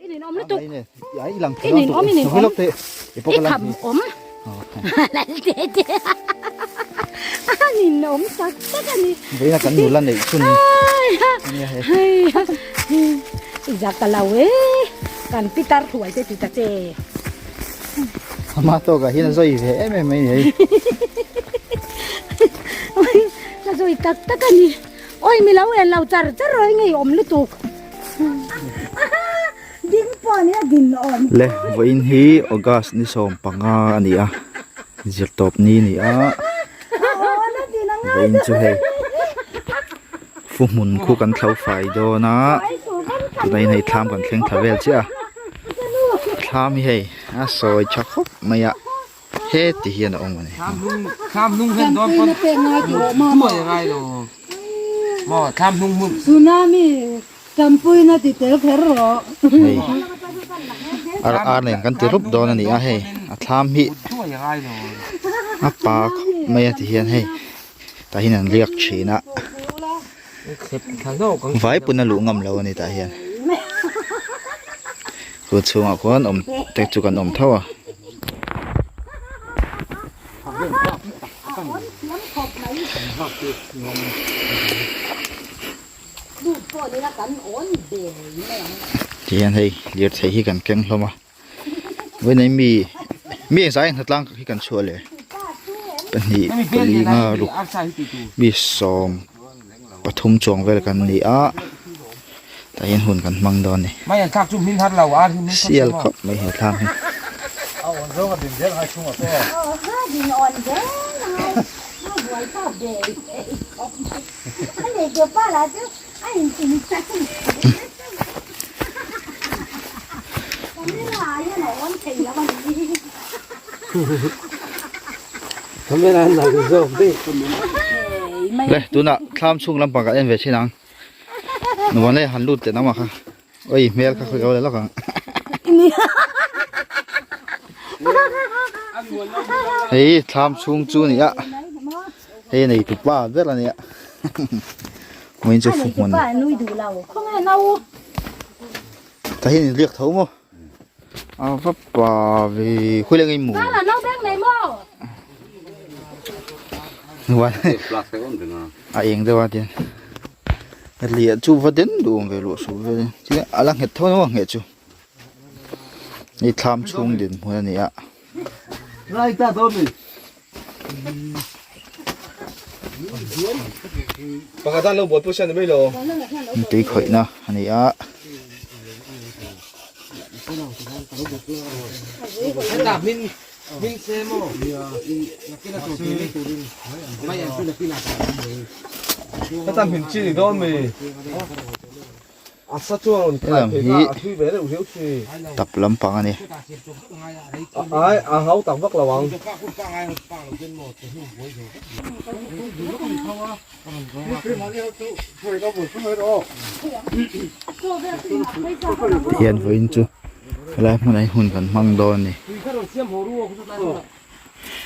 I ninawm lutuk. I ninawm i ninawm. I kham awm. Laltete. A ninawm tak tak a ni. Vawiina kan nula neih chhun. I zak ka lo e. Kan pitar thuai te ti ta che. Ama tawkah hian a zawi ve em em mai ni hei. Ka zawi tak tak a ni. Awi mi lo en lo char char rawh i ngeiawm lutuk. Ding pawh nia din awm. Le vawiin hi August ni 15 a ni a, zirtawp ni a ni a. Vawiin chu hei fu hmun khu kan thlo fai dawn a, tunah hian hei thlam kan thleng thla vel chiah a. Thlam hi hei a sawi tha khawp mai a. Heti hian a awm a ni. Hei ar ar nen kan ti rup dawn a ni a hei a thlam hi a pa khawp mai a ti hian hei tah hian an riak thin a vai pawn a luh ngam lo a ni tah hian chu chhungah khuan awm te chu kan awm tho a. Tihian hei lirthei hi kan keng hlawm a vawiin mi mi engzah eng hnatlang hi kan chhuah leh pahnih pali nga ruk mi sawm pathum chuang vel kan ni a tah hian hun kan hmang dawn a ni sial khawp mai he thlam hi. Le tunah thlam chhung lampang kan en ve thin ang nuam le han lut teh nangmah kha oi hmel kha khawi lo lawk ang hei thlam chhung chu a ni a hei a nei tupa ber a ni a vawiin chu fu hmun tah hian in riak tho maw. A va pa ve khawi leh ngei mu a eng deuh a tiang liah chu va den duh awm ve luah suh ve chuan a la nghet tho a nghet chu hei thlam chhung din hmun a ni a. Tui khawihna a ni a. Helam hi tap lampang a ni. Tihian vawiin chu helai hmunah hian hun kan hmang dawn a ni.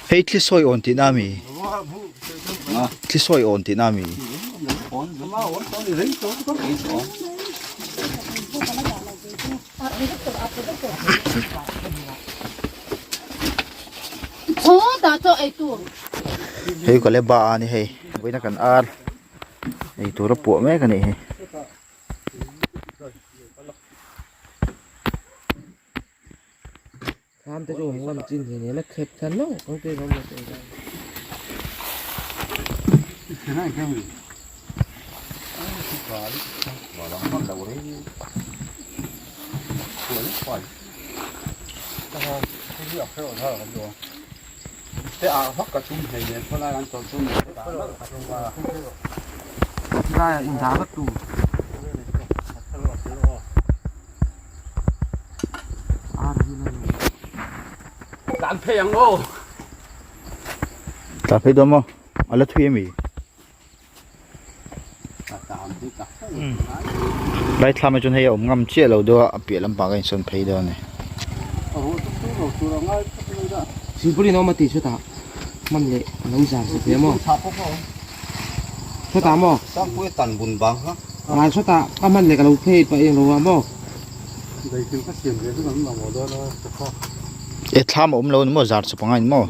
Hei thli sawi awn tihna a mi? Thli sawi awn tihna a mi? Hei ka le ba a ni hei vawiina kan ar ei tur a puah mek a nih hi. Tlan phei ang aw. Tlan phei dawn maw? A la thui ami? Lai thlam ah chuan hei a awm ngam chiah lo deuh a, a piah lampang ka insawn phei dawn a ni. Silpauline awm a tih chutah hman leh a lo zar zet hle maw? Chutah maw? Ral chutah ka hman leh ka lo phei pah eng lo a maw? E thlam a awm lo ni maw zar chawp angai ni maw.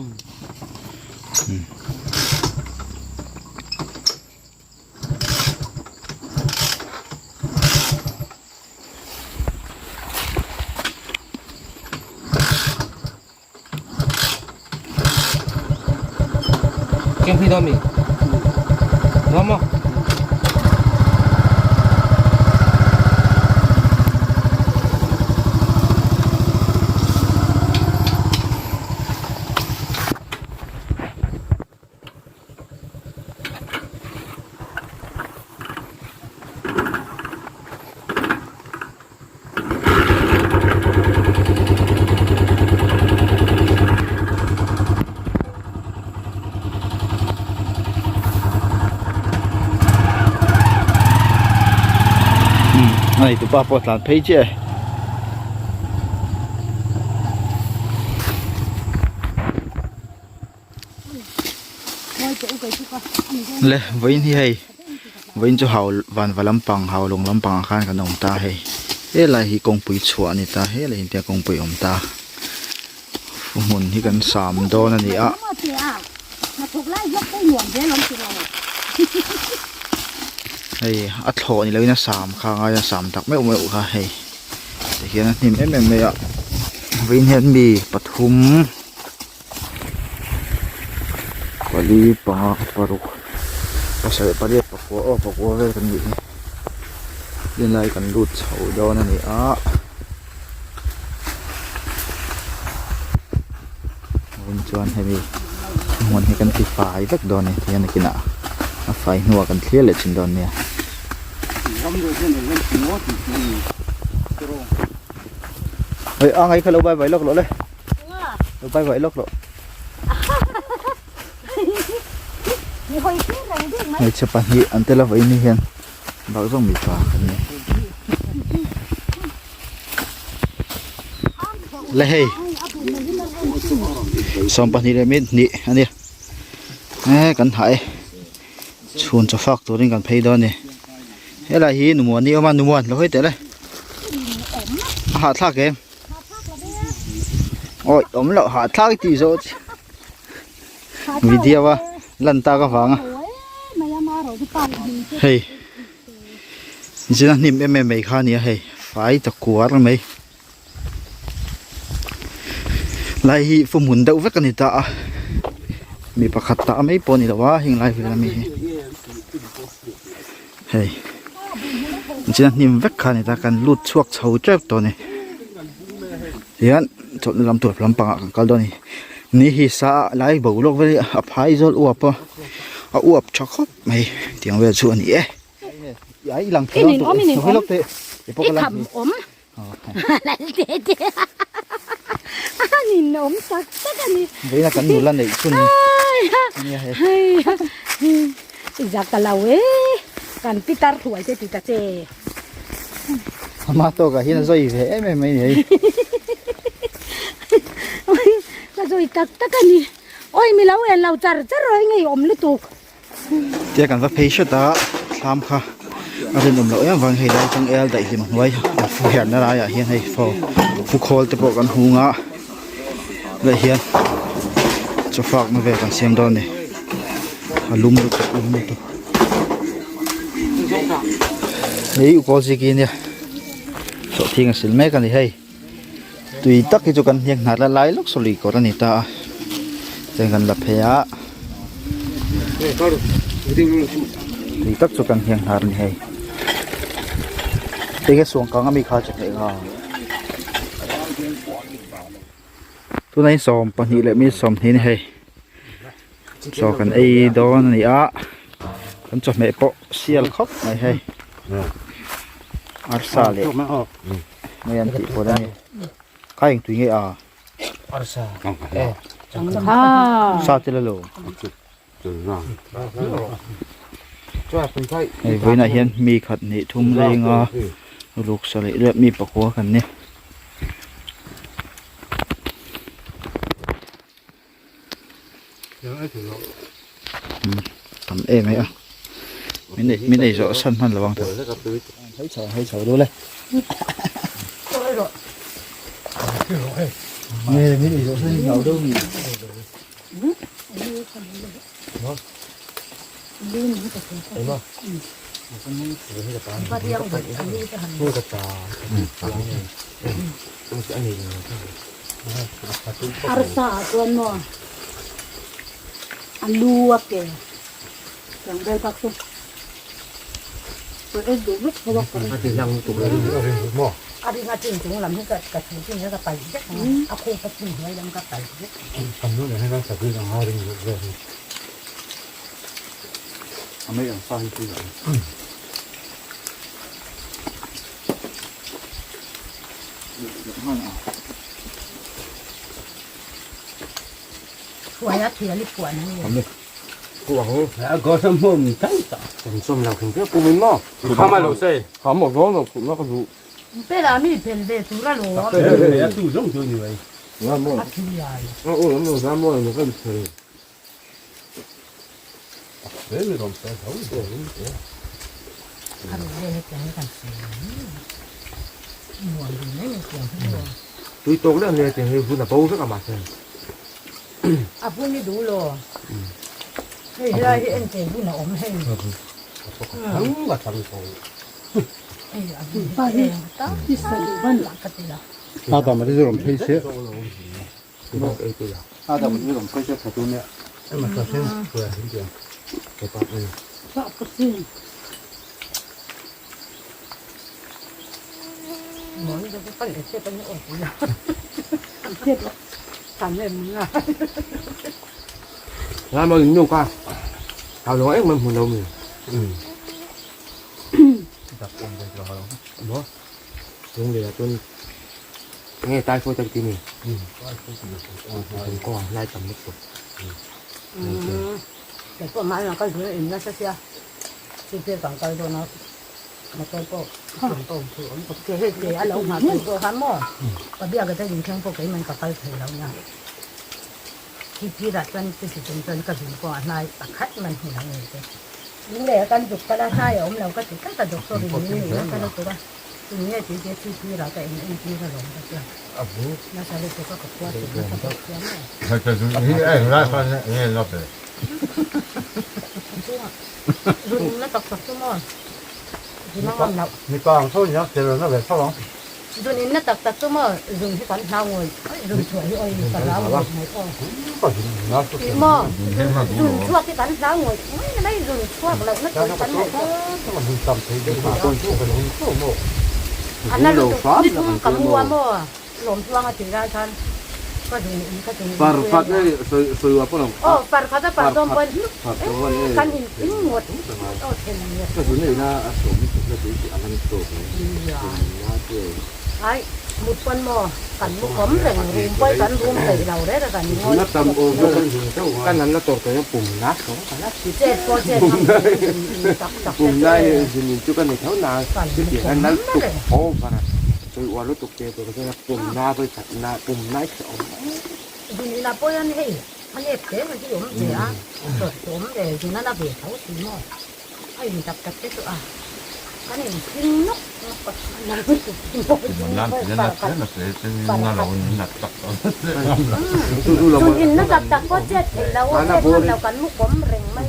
Keng phi dawn mi? Dawn maw? Hei tupa pawh tlan phei chiah e. Le vawiin hi hei vawiin chu hau vanva lampang hau lawng lampang ah khan kan awm ta hei helai hi kawngpui chhuah a ni ta helai hi tia kawngpui a awm ta hmun hi kan sam dawn a ni a. Hei a thlawh ni loin a sam kha a ngai a sam tak meuh meuh kha hei tihian a hnim em em mai a vawiin hian mi pathum. Pali panga paruk pasarih pariat pakua aw pakua vel kan nih hi tinlai kan lut chho dawn a ni a vawiin chuan hemi hmun hi kan ti fai vek dawn a ni tihian nakinah a fai hnuah kan thlir leh thin dawn nia. Hei a ngaih kha lo bai bai lawk loh le. Lo bai bai lawk loh. Hmeichhe pahnih an tel avawin ni hian bak zawng mipa kan ni. Le hei 22 leh minute hnih a nia e kan hah e chhun chaw fak turin kan phei dawn a ni helai hi Numuani a awm a Numuan lo hawi teh le a hahthlak em. Awi awm loh hahthlak tih zawh chi video a lan tak avanga hei zina hnim em em mai kha a ni a hei fai ta kuar mai lai hi fumhmun deuh vek a ni ta a mi pakhat tah mai pawh a ni lo a heng lai vel ami hi. Hei china hnim vek kha a ni ta kan lut chhuak chho tep tawh a ni tihian chawlhna lam tur lampangah kan kal dawn a ni ni hi sa lai bo lawk vel hi a phai zawl uap a a uap tha khawp mai tiang vel chu a ni e. Veina kan nula neih chhun nia hei. Zak ka lo e kan pitar thuai te ti ta che. Ama tawkah hian a zawi ve em em mai ni hei. Ka zawi tak tak a ni. Awi mi lo en lo char char rawh hei ngei awm lutuk. Tia kan va phei hret a thlam kha a rinawm loh em avangin hei lai chang el daih hlim hnuai an fu herna laiah hian hei fo fu khawl te pawh kan hung a leh hian chaw fakna vel kan siam dawn a ni a lum lutuk lum lutuk hei u kawl ziki nia sawhthing a sil mek a ni hei tui tak hi chu kan hniak hnar la lai lawk saw lui kawr a ni ta a chuan kan la phei a tui tak chu kan hniak hnar a ni hei enge suang kang ami kha chu hmeh nga tunah hian 22 leh minute 20 a ni hei chaw kan ei dawn a ni a kan chawhmeh pawh sial khawp mai hei arsa leh. Mai an tih pawlh a ni. Kha eng tui nge a? Arsa. Sa te la lo. Hei vawiinah hian mi khat hnih thum lenga ruk sa leh leh mi pakua kan ni. Tam em mai a min ei min ei zawh san hman lo ang ta. Hei chho hei chho deuh le. rawh. Nge min ei zawh hian hlau deuh mi. Arsa ah chuan maw a lu a ke tiang vel bak chu en duh vek tho a ka A ring a chin chung lam hi ka ka thu chin hi ka paih vek ang a, a khup a chin hnuai lam ka paih vek. Kan nu nen hian kan sabil ang a ring duh vel hi. A mei ang sa hi pui ang. Thuai a thial i phuan ang i. Pela mi pel ve tur a lawm. A thial. A ru vel hetiang hi kan sawi nuam ve mai mai tiang hi maw. A bun i duh lo. Hei helai hi en thei bun a awm hei. Hei a bun hi eng tak lah ka ti la. Keipawh mahni ka zun in nasa sia chupir kan kal dawn a motor pawh chuan pawh awm thei awm khawp che hei ke a lo nghah thei pawh kha maw ka biak ata in thleng pawh keimah in ka kal thei lo nia chupir ah chuan chuti chung chuan ka zun pawh a hnai pakhat man hmu lo ngei te lung leh kan zuk kal a hnai a awm lo ka ti tlat a doctor in min nuih nasa lutuk a. Tum nge tih te chi tir ah ka en en tir alawm ka tia. Nasa lutuk a ka khua chuk nasa bawk sia maw. Zun na tak tak chu maw. Zun a ngam loh. Zun in na tak tak chu maw zun hi kan hlau ngawih zun chhuah hi awi ka hlau ngawih ngawih aw. Tih maw zun chhuak hi kan hlau ngawih ngawih na mai zun chhuak loh na tur hi kan ngaihtuah. A na lutuk ni thum ka mu a maw lawmtluang a tih lai khan ka zun in ka zun in aw parkhat a par dawn pawn eh kan in thing ngawt ngawt aw then ngawt ai mut pawn maw kan mu kawm reng rum pawi kan rum peih lo reng a kan ngawi chet pawh chet ngam in tak tak te chu kan mu kawm reng. Zun ina pawi a ni hei a nep hle mai hi awm ve a tawrh awm ve zun a la ve tho si maw a in tak tak te chu a kan in thing nawk nawk a na lutuk zun in na tak tak pawh chet theih lo a chet ngam lo kan mu kawm reng mai.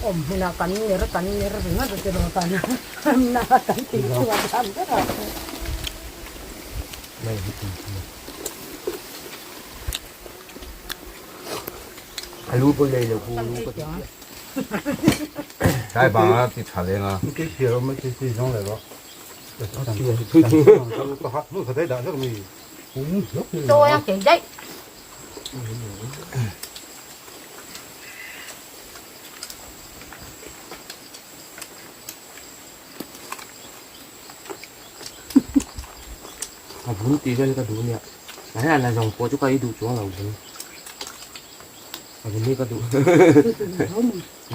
Awm hmunah kan ner kan ner ringawt a tiraw kan na kan tih chhuah dan ber a. Tôi ăn chị đấy. A vun tih vel ka duh nia. Tah hian la zawng pawh chu ka ei duh chuang lo vun. A vun hi ka duh.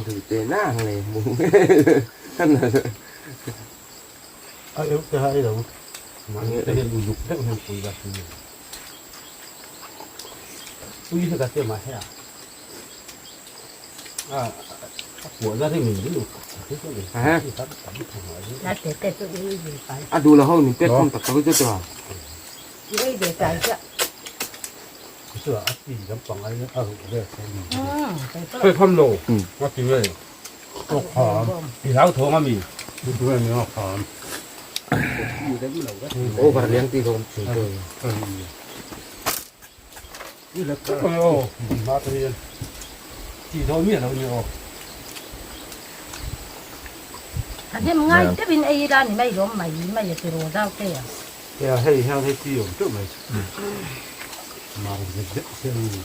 Duh teh nang le hmu. A eu te ha ei lo. Mahni te hian uluk deuh hian pui la thin. Pui hi ka ti mahse a. A a puah na ring in ring. A duh lo ho min pek khawm tak tak chu tura. Pek khawm lo. Nga ti nge. I hlau thawng a mi. Over liang ti khawm thin chu. Thahnem ngai deuhin ei ila ni mai lawm mai mai a ti ro zau te a. Tia hei hian hei chi awm teuh mai mar zet zet hian a ni.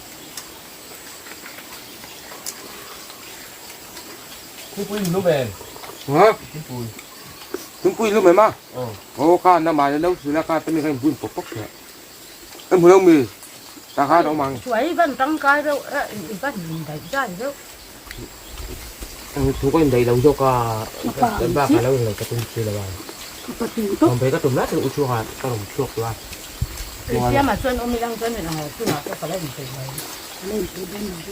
Thingpui in lum em? Ha? Thingpui. Thingpui in lum em a? Aw kha na mah lo thil a kha te mi kha in bun pawp pawp thei. Em hmu lo mi? Ta kha a awm ang. Chuai van tangkai deuh e i van in daih zai deuh. Thu ka in daih lo zawk a, kan bak ah lo in lo ka tum si lo a. Awm phei ka tum lai tak u chhuak ah ka rawn chhuak tawh a. Siam ah chuan awm ilang chuan in ang lo chungah pawh ka la in peih lo.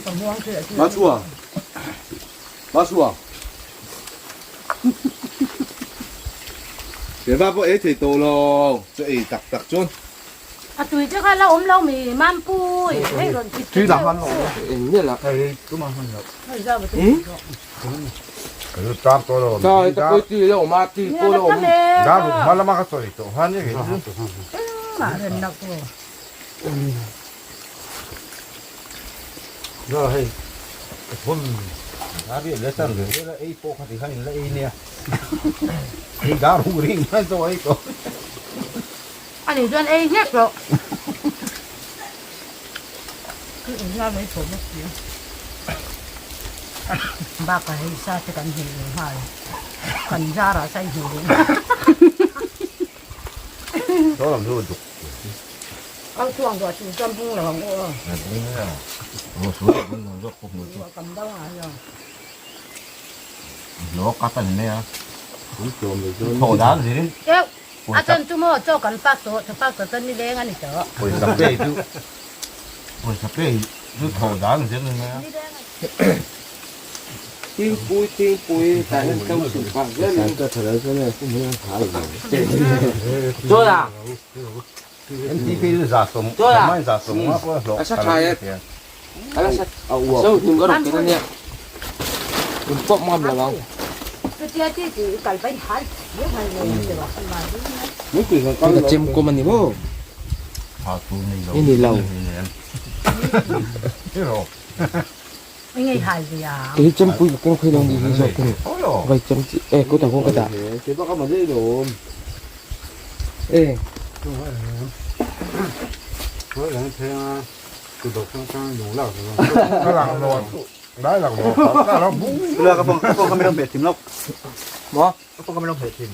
Ka muang thei a chu. Machua. Machua. Seva pawh ei thei tawh lo, chaw ei tak tak chuan. A tui te kha la awm lo mi Mampui hei rawn ti Tui dah hman lo eng nge la hei tumah hman lo hei zau te hmm ka lu tar to lo ta ta poi ti lo ma ti ko lo da ru ma lama ka soi to han ni ke ma ren na ko Ra hei thun a ri le chan ve la ei pawh kha ti khan in la ei nia ei dar hu ring mai to ei to A nih chuan ei nghek rawh. Ka inhla mai tawh bawk si a. Bakah hei sa te kan hmuh leh nghal. Kan zarah sa i hmuh leh nghal. Saw lam chu duk. Au chuang duah chu chuan bung lo ang u aw. Bung lo. Aw sual bung lo zawk pawh hmuh chu. Kam deuh ah hian. Lo ka tan mai a. Thawh dan zirin. Keuh. A chan chu maw chaw kan pak tawh, chaw pak tawh chuan nileng a ni tawh. Pawisa pe chu pawisa pe chu thawh dan zir ni mai a. Thingpui thingpui tah hian to chhun pah zel in. Ka tha lo chuan e kum hian a lo. Chaw la. MTP chu 70 mai 75 pawh a hlawh A sa tha e. A la sa so tum ka rawn ken ania. In pawp ngam lo ang. Chutia ti ti i kal pahin hal chiang hal ngei ang che wa. Ka chem kawm a ni maw? Ni ni lo. Engei hal ve a. Kei chem pui ka keng phei lo ni hi zawk keng. Vai chem chi e ko ta kawng ka dah. E. Ka phone ka mi lo hmeh thin lo. Maw? Ka phone ka mi lo hmeh thin.